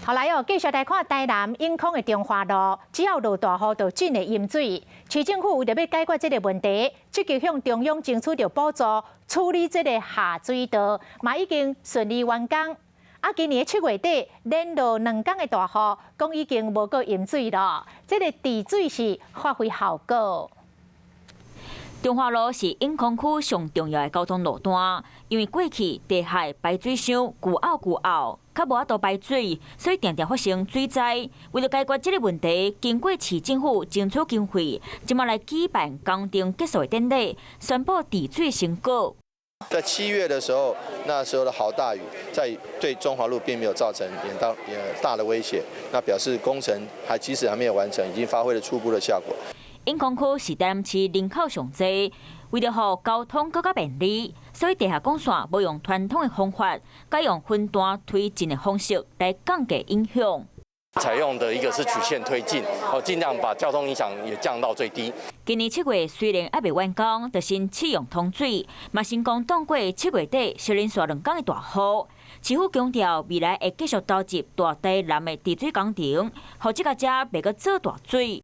好來哦，繼續來看台南永康的中華路，只要落大雨就真會淹水。市政府為著欲解決這个問題，積極向中央爭取著補助，處理這个下水道，嘛已經順利完工。啊，今年7月底連落2工的大雨，講已經無閣淹水囉。這个治水是發揮效果。中華路是永康區上重要的交通路段，因為過去地下排水箱舊漚舊漚，較無法度排水，所以定定發生水災。為著解決這个問題，經過市政府爭取經費，這馬來舉辦工程結束的典禮，宣布治水成果。在7月的時候，那時候的豪大雨，在對中華路並沒有造成嚴大大的威脅，那表示工程還即使還沒有完成，已經發揮了初步的效果。永康區是台南市人口上濟，為著予交通閣較便利，所以地下管線無用傳統的方法，改用分段推進的方式來降低影響。採用的一個是曲線推進，哦，盡量把交通影響也降到最低。今年7月雖然猶未完工，就先試用通水，嘛成功擋過7月底接連續2工的大雨。市府強調，未來會繼續投入大台南的治水工程，予這个遮袂閣做大水。